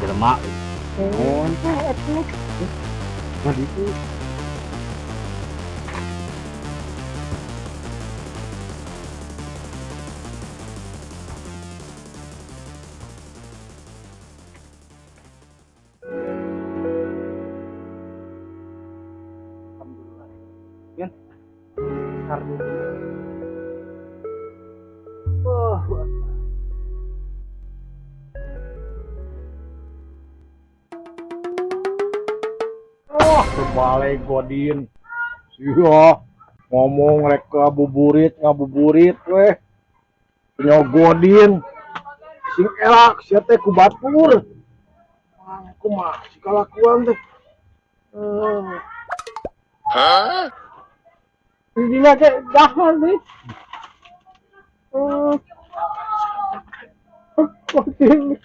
Jelema. Oh, atuh. Nah, itu. Alhamdulillah. Yan. Kardus. Oh, oh, terbalik Godin. Iya, ngomong rek ngabuburit, ngabuburit weh. Punya Godin. Sing elak sia teh ku batur. Kumaha si kalakuan teh. Hah? Gila teh dahar nih. Godin.